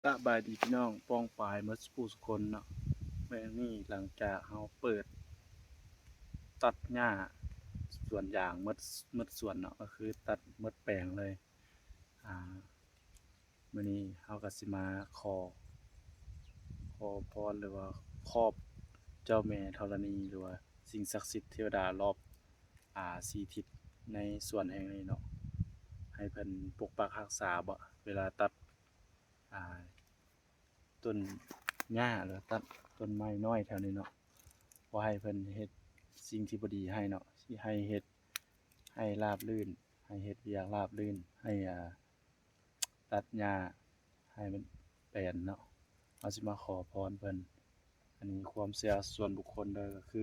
ສະບາຍດີພີ່ນ້ອງປ້ອງປາຍໝົດສູ່ຜູ້ສູ່ຄົນເນາະ. ມື້ນີ້ຫຼັງຈາກເຮົາເປີດຕັດຫຍ້າສວນຢາງໝົດ ໝົດສວນເນາະ ກໍຄືຕັດໝົດແປງເລີຍ. ອາ ມື້ນີ້ເຮົາກໍຊິມາຂໍ ຂໍພອນ ຫຼືວ່າຂອບເຈົ້າແມ່ທໍລະນີ ຫຼືວ່າສິ່ງສັກສິດເທວດາລອບ ອາ ສີ່ທິດໃນສວນແຫ່ງນີ້ເນາະ ໃຫ້ເພິ່ນປົກປັກຮັກສາເວລາຕັດ ອາ ຕົ້ນຫຍ້າ ຫຼືວ່າຕັດຕົ້ນໄມ້ນ້ອຍແຖວນີ້ເນາະ ບໍ່ໃຫ້ເພິ່ນເຮັດສິ່ງທີ່ບໍ່ດີໃຫ້ເນາະ ຊິໃຫ້ເຮັດ ໃຫ້ລາບລື່ນ ໃຫ້ເຮັດວຽກລາບລື່ນ ໃຫ້ ອາ ຕັດຫຍ້າໃຫ້ມັນແປນເນາະ. ເຮົາຊິມາຂໍພອນເພິ່ນ ອັນນີ້ຄວາມເຊື່ອສ່ວນບຸກຄົນເດີ ກໍຄື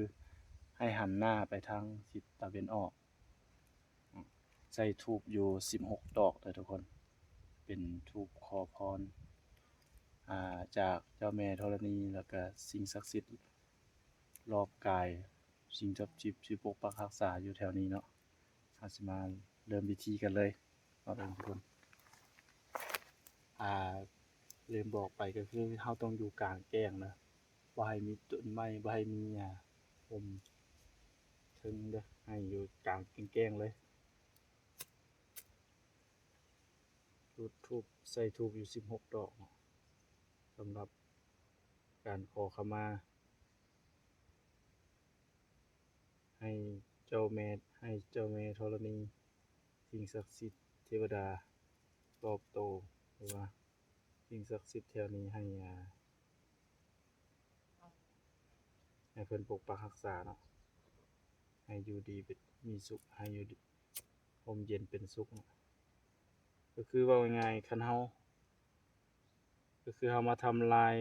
ໃຫ້ຫັນໜ້າໄປທາງທິດຕາເວັນອອກ ໃສ່ທູບຢູ່ສິບຫົກດອກເດີທຸກຄົນ ເປັນທູບຂໍພອນ ອາ ຈາກເຈົ້າແມ່ທໍລະນີ ແລ້ວກະສິ່ງສັກສິດລອບກາຍ ສິ່ງສັກສິດທີ່ປົກປັກຮັກສາຢູ່ແຖວນີ້ເນາະ. ເຮົາຊິມາເລີ່ມພິທີກັນເລີຍເນາະທຸກຄົນ. ອາ ລືມບອກໄປ ກໍຄືເຮົາຕ້ອງຢູ່ກາງແຈ້ງເນາະ ບໍ່ໃຫ້ມີຕົ້ນໄມ້ ບໍ່ໃຫ້ມີ ອາ ຮົ່ມເທິງເດີ ໃຫ້ຢູ່ກາງແຈ້ງໆເລີຍ. ຈຸດທູບ ໃສ່ທູບຢູ່ສິບຫົກດອກເນາະ ສຳລັບການຂໍຂະມາ ໃຫ້ເຈົ້າແມ່ ໃຫ້ເຈົ້າແມ່ທໍລະນີ ສິ່ງສັກສິດ ເທວະດາລອບໂຕ ຫຼືວ່າສິ່ງສັກສິດແຖວນີ້ໃຫ້ ອາ ໃຫ້ເພິ່ນປົກປັກຮັກສາເນາະ ໃຫ້ຢູ່ດີເປັນ ມີສຸກ ໃຫ້ຢູ່ດີ ຮົ່ມເຢັນເປັນສຸກເນາະ. ກໍຄືເວົ້າງ່າຍໆ ຄັນເຮົາ ກໍຄືເຮົາມາທຳລາຍ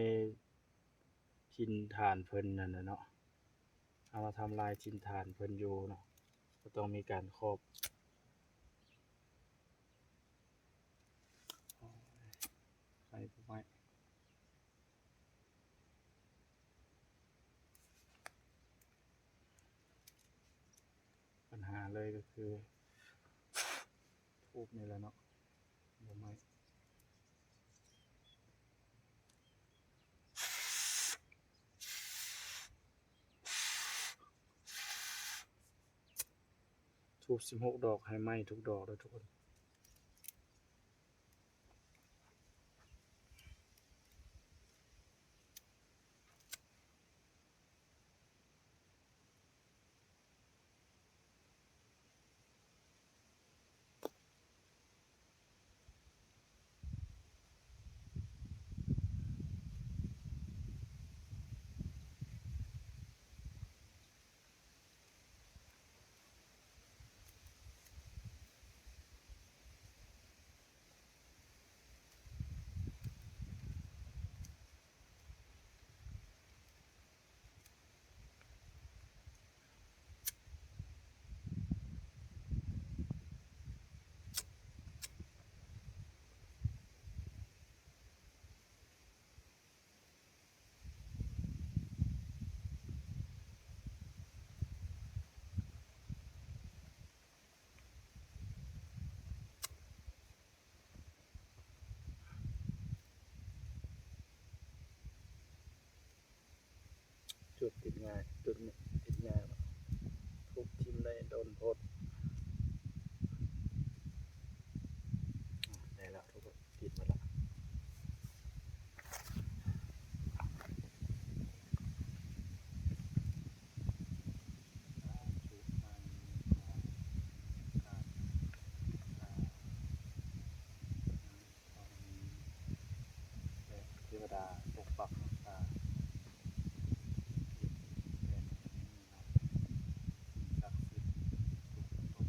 ຖິ່ນຖານເພິ່ນນັ້ນນະເນາະ ເຮົາມາທຳລາຍຖິ່ນຖານເພິ່ນຢູ່ເນາະ ກໍຕ້ອງມີການຂອບ ໄຟບໍ່ໄໝ້. ບັນຫາເລີຍກໍຄືທູບນີ້ແຫຼະເນາະ ບໍ່ໄໝ້. ທູບສິບຫົກດອກ ໃຫ້ໄໝ້ທຸກດອກເດີທຸກຄົນ. ຈຸດຕິດງ່າຍ ຈຸດນີ້ຕິດງ່າຍ ທຸບຖິ້ມໄດ້ດົນໂພດ. ອາ ໄດ້ແລ້ວ ທຸບຕິດໝົດລະ. ເທວະດາປົກປັກຮັກສາ ເທວະດາ ສິ່ງສັກສິດທຸກຕົນ ຈົ່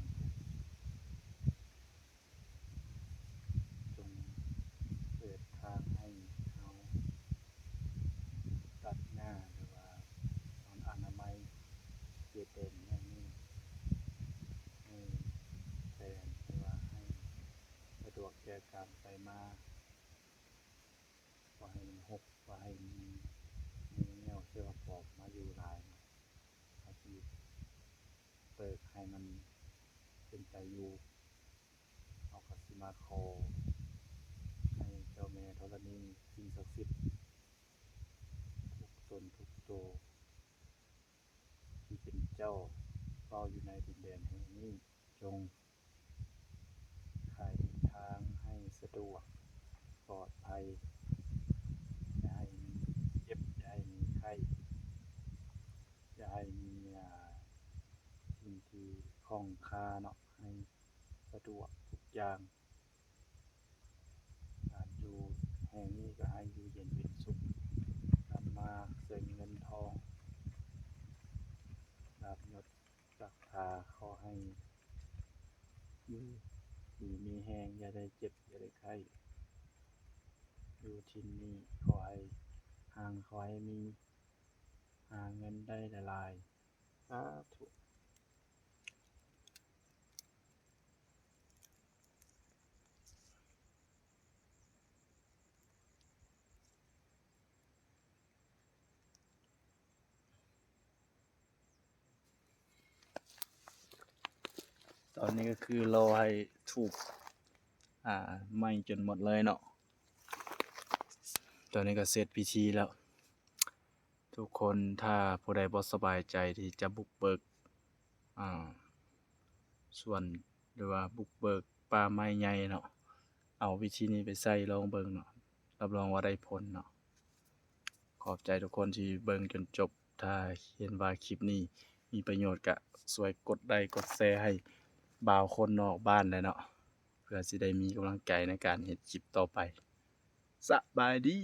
ງເປີດທາງໃຫ້ເຮົາຕັດຫຍ້າ ຫຼືວ່າອະນາໄມເຂດແດນແຫ່ງນີ້ ໃຫ້ແປນ ຫຼືວ່າໃຫ້ສະດວກແກ່ການໄປມາ. ບໍ່ໃຫ້ມັນຮົກ ບໍ່ໃຫ້ມີ ມີແນວເສືອປອມມາຢູ່ຫຼາຍເນາະ ເຮົາຊິເປີດໃຫ້ມັນເປັນຕາຢູ່. ເຮົາກໍຊິມາຂໍໃຫ້ເຈົ້າແມ່ທໍລະນີ ສິ່ງ ສັກສິດທຸກຕົນທຸກໂຕ ທີ່ເປັນເຈົ້າເຝົ້າຢູ່ໃນດິນແດນແຫ່ງນີ້ ຈົ່ງໄຂທາງໃຫ້ສະດວກປອດໄພ, ຢ່າໃຫ້ມີເຈັບ, ຢ່າໃຫ້ມີໄຂ້, ຢ່າໃຫ້ມີ ອາ ສິ່ງທີ່ຂ້ອງຄາເນາະ, ໃຫ້ສະດວກທຸກຢ່າງ. ການຢູ່ແຫ່ງນີ້ກໍໃຫ້ຢູ່ເຢັນເປັນສຸກ, ນຳມາເຊິ່ງເງິນທອງ, ລາບຍົດ, ສັກຖາ, ຂໍໃຫ້ຢູ່ດີມີແຮງ, ຢ່າໄດ້ເຈັບ, ຢ່າໄດ້ໄຂ້. ຢູ່ຖິ່ນນີ້ຂໍໃຫ້ຮັ່ງ, ຂໍໃຫ້ມີ, ຫາເງິນໄດ້ຫຼາຍໆ. ສາທຸ. ຕອນນີ້ກໍຄືລໍໃຫ້ທູບ ອ່າ ໄໝ້ຈົນໝົດເລີຍເນາະ. ຕອນນີ້ກໍເສັດພິທີແລ້ວ. ທຸກຄົນ ຖ້າຜູ້ໃດບໍ່ສະບາຍໃຈທີ່ຈະບຸກເບີກ ອ່າ ສວນ ຫຼືວ່າບຸກເບີກປ່າໄມ້ໃຫຍ່ເນາະ, ເອົາວິທີນີ້ໄປໃຊ້ລອງເບິ່ງເນາະ, ຮັບຮອງວ່າໄດ້ຜົນເນາະ. ຂອບໃຈທຸກຄົນທີ່ເບິ່ງຈົນຈົບ. ຖ້າເຫັນວ່າຄລິບນີ້ມີປະໂຫຍດ ກະຊ່ວຍກົດໄລຄ໌ ກົດແຊໃຫ້ບ່າວຄົນນອກບ້ານແດ່ເນາະ, ເພື່ອຊິໄດ້ມີກຳລັງໃຈໃນການເຮັດຄລິບຕໍ່ໄປ. ສະບາຍດີ.